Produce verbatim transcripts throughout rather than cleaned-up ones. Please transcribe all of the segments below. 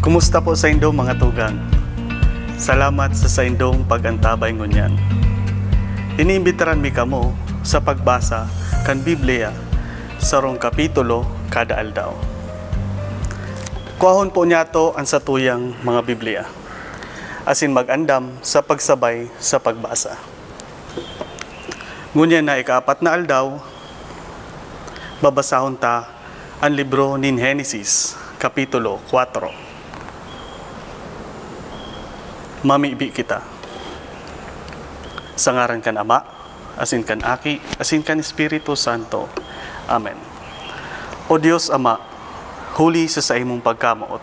Kumusta po saindo, mga tugang? Salamat sa saindong pag-antabay ngunyan. Iniimbitaran mi kamo sa pagbasa kan Biblia, sarong kapitulo kada aldaw. Kuahon po niyato an satuyang mga Biblia, asin mag-andam sa pagsabay sa pagbasa. Ngunyan na ikaapat na aldaw, babasahon ta an libro nin Henesis, Kapitulo kwatro. Mamibi kita. Sa ngaran kan Ama, asin kan Aki, asin kan Espiritu Santo. Amen. O Dios Ama, huli sa saimong pagkamoot,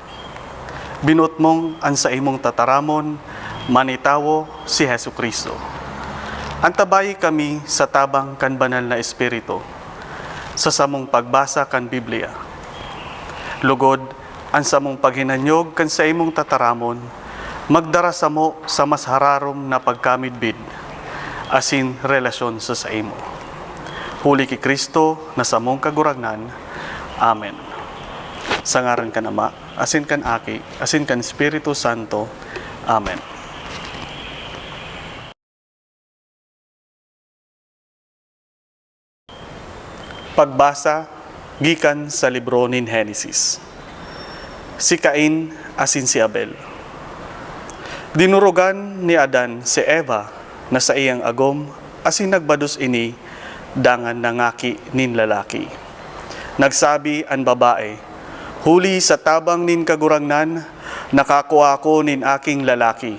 binuot mong an saimong tataramon, manitawo, si Jesu-Cristo. Antabayi kami sa tabang kan Banal na Espiritu, sa samong pagbasa kan Biblia. Lugod, an samong paghinanyog kan saimong tataramon magdara samo sa mas hararom na pagkamidbid asin relasyon sa saimo. Huli ki Cristo na samong Kagurangnan. Amen. Sa ngaran kan Ama, asin kan Aki, asin kan Espiritu Santo. Amen. Pagbasa gikan sa libro nin Henesis. Si Cain asin si Abel. Dinurugan ni Adan si Eva na saiyang agom asin nagbados ini dangan nangaki nin lalaki. Nagsabi an babae, "Huli sa tabang nin Kagurangnan, nakakua ako nin aking lalaki."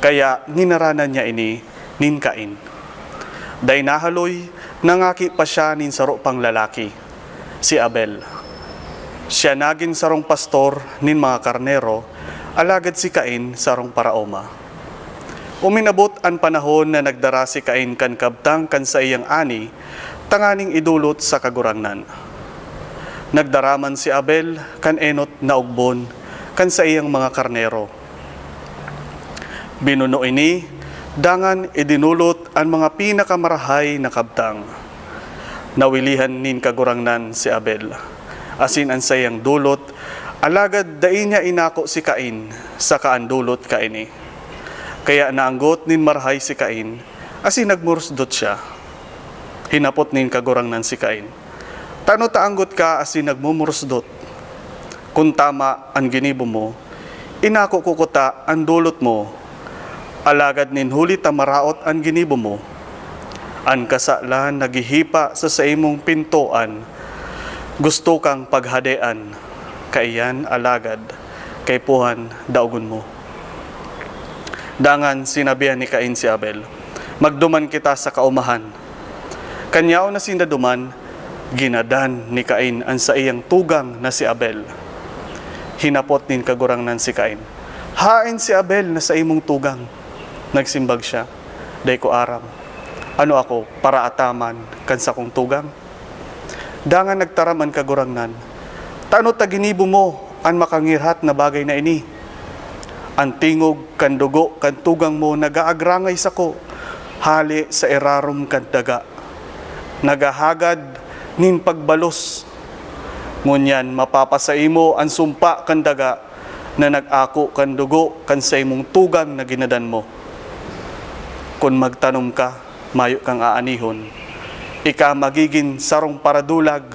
Kaya nginaranan niya ini nin Cain. Dai nahaloy, nangaki pa siya nin saro pang lalaki, si Abel. Siya nagin sarong pastor nin mga karnero, alagad si Cain sarong paraoma. Uminabot an panahon na nagdara si Cain kan kabtang kan saiyang ani tanganing idolot sa Kagurangnan. Nagdara man si Abel kan enot na ugbon kan saiyang mga karnero. Binuno ini, dangan idinolot an mga pinakamarahay na kabtang. Nawilihan nin Kagurangnan si Abel, asin an saiyang dolot, alagad dai niya inako si Cain saka an dolot kaini. Kaya naanggot nin marahay si Cain, asin nagmurusdot siya. Hinapot nin Kagurangnan si Cain, "Tano ta anggot ka asin nagmumurusdot? Kun tama an ginibo mo, inako ko kuta an dolot mo. Alagad nin huli ta maraot an ginibo mo, an kasalan naghihipa sa saimong pintoan, gusto kang paghadean, kaiyan alagad kaipuhan daogon mo." Dangan sinabihan ni Cain si Abel, "Magduman kita sa kaomahan." Kan yaon na sinda duman, ginadan ni Cain an saiyang tugang na si Abel. Hinapot nin Kagurangnan si Cain, "Haen si Abel na saimong tugang?" Nagsimbag siya, "Dai ko aram. Ano ako, paraataman kan sakong tugang?" Dangan nagtaram an Kagurangnan, "Tano ta ginibo mo an makangirhat na bagay na ini? An tingog kan dugo kan tugang mo nag-aagrangay sako hale sa irarom kan daga. Naghahagad nin pagbalos. Ngunyan mapapasaimo an sumpa kan daga na nag-ako kan dugo kan saimong tugang na ginadan mo. Kun magtanom ka, mayo kang aanihon. Ika magigin sarong paradulag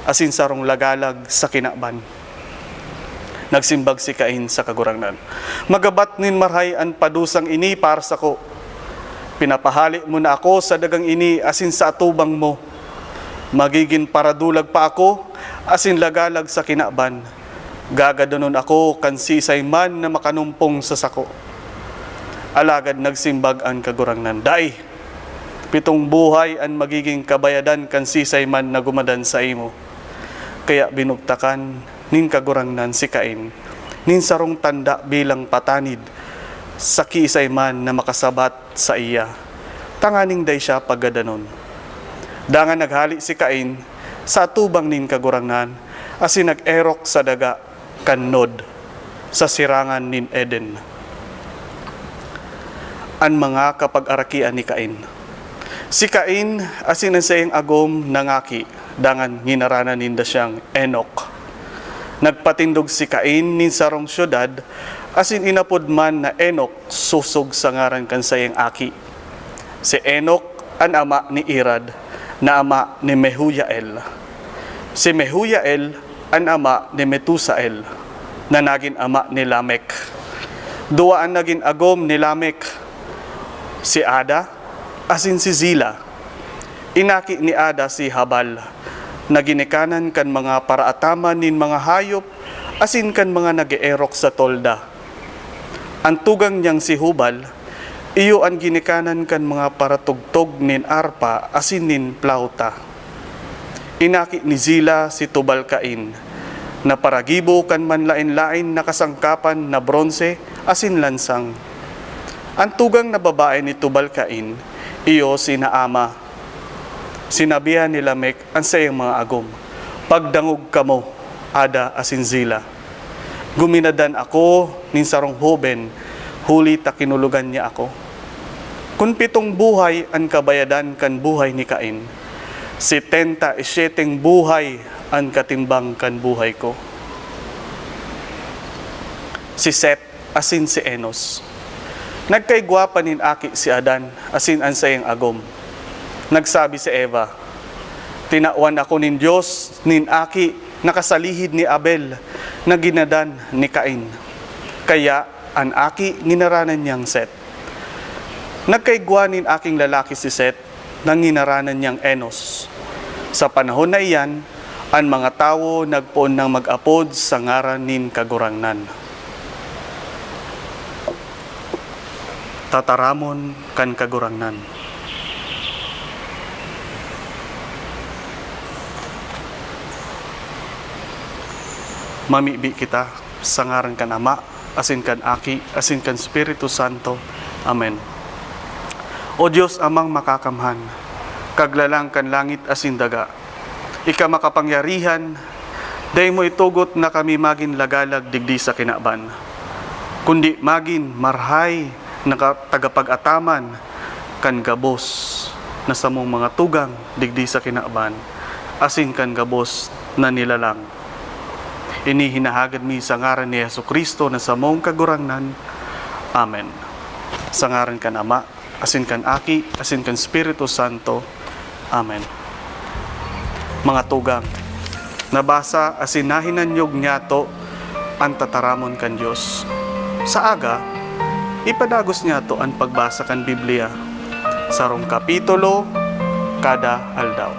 asin sarong lagalag sa kinaban." Nagsimbag si Cain sa Kagurangnan, "Magabat nin marahay an padusang ini para sako. Pinapahale mo na ako sa dagang ini asin sa atubang mo. Magigin paradulag pa ako asin lagalag sa kinaban. Gagadanon ako kan siisay man na makanumpong sa sako." Alagad nagsimbag an Kagurangnan, "Dai! Pitong buhay an magigin kabayadan kan siisay man na gumadan saimo." Kaya binugtakan nin Kagurangnan si Cain nin sarong tanda bilang patanid sa kiisay man na makasabat saiya, tanganing dai siya pagadanon. Dangan naghale si Cain sa atubang nin Kagurangnan asin nag-erok sa daga kan Nod, sa sirangan nin Eden. An mga kapag-arakian ni Cain. Si Cain asin an saiyang agom nangaki, dangan nginaranan ninda siyang Enoc. Nagpatindog si Cain nin sarong syudad, asin inapod man na Enoc sosog sa ngaran kan saiyang aki. Si Enoc an ama ni Irad, na ama ni Mehujael. Si Mehujael an ama ni Metusael, na nagin ama ni Lamec. Duwa an nagin agom ni Lamec, si Ada asin si Zila. Inaki ni Ada si Jabal, na ginikanan kan mga paraataman nin mga hayop asin kan mga nag-eerok sa tolda. An tugang niyang si Jubal, iyo an ginikanan kan mga paratugtog nin arpa asin nin plauta. Inaki ni Zila si Tubal-Cain, na paragibo kan manlaen-laen na kasangkapan na bronse asin lansang. An tugang na babae ni Tubal-Cain, iyo si Naama. Sinabihan ni Lamec an saiyang mga agom, "Pagdangog kamo, Ada asin Zila. Guminadan ako nin sarong hoben, huli ta kinulogan niya ako." Kun pitong buhay an kabayadan kan buhay ni Cain, setenta y siete buhay an katimbang kan buhay ko. Si Set asin si Enos. Nagkaigwa pa nin aki si Adan asin an saiyang agom. Nagsabi si Eva, "Tinawan ako nin Dios nin aki na kasalihid ni Abel na ginadan ni Cain." Kaya an aki nginaranan niyang Set. Nagkaigwa nin aking lalaki si Set na nginaranan niyang Enos. Sa panahon na iyan, an mga tawo nagpoon nang mag-apod sa ngaran nin Kagurangnan. Tataramon kan Kagurangnan. Mamibi kita sa ngaran kan Ama, asin kan Aki, asin kan Espiritu Santo. Amen. O Dios, Amang Makakamhan, Kaglalang kan langit asin daga, Ika makapangyarihan, dai mo itugot na kami magin lagalag digdi sa kinaban, kundi magin marahay na ka-, tagapag-ataman kan gabos na samong mga tugang digdi sa kinaban, asin kan gabos na nilalang. Ini hinahagad mi sa ngaran ni Jesu-Cristo na samong Kagurangnan. Amen. Sa ngaran kan Ama, asin kan Aki, asin kan Espiritu Santo. Amen. Mga tugang, nabasa asin nahinanyog niyato an tataramon kan Dios. Sa aga, ipadagos niyato an pagbasa kan Biblia, sarong kapitulo kada aldaw.